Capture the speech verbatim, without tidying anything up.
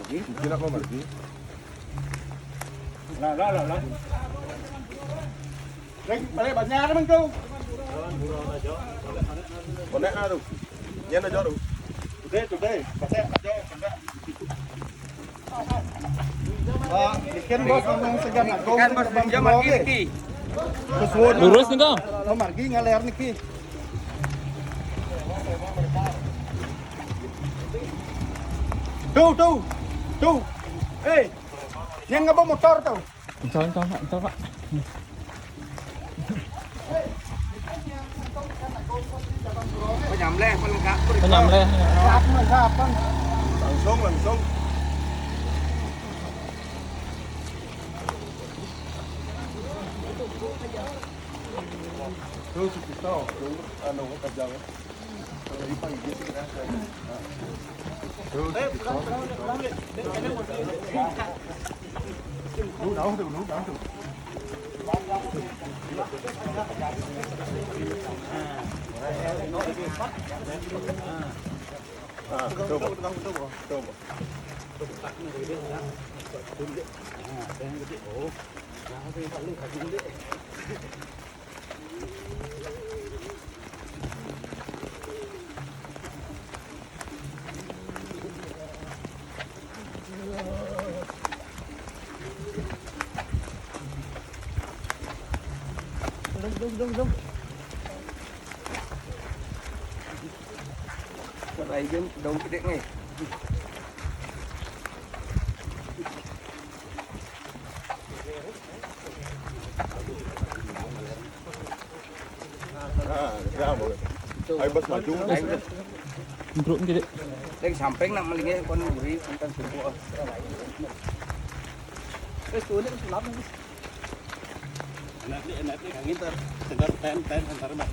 Kira kau margi. Lah, lah, lah, lah. Rek, balik banyak teman tu. Konek aru. Nyen aja aru. Today, today. Pasal aja. Ah, ikan bos yang segan aku. Ikan bos, pinjam margi, Ki. Lurus nih, Kang. Lo margi ngaler nih, Ki. Tuh, tuh. Tuh. Eh, yang ngebawa motor tuh. Entar, entar, Pak, entar, Pak. Penyamleh, pelengkap. Penyamleh. Langsung, langsung. Terus kita, anu, kerja. Dong, dong, dong, dong. Sarai jeng dong gede nih. Nah, ya, boleh. Ayo, bos, maju. Bro, gede. Lagi samping nak melingnya kon buri, enten sumpuk. Terus tuh ini sulap nih. Enak nih, enak nih, kang, ntar. Segar ten, ten, ntar, Mbak.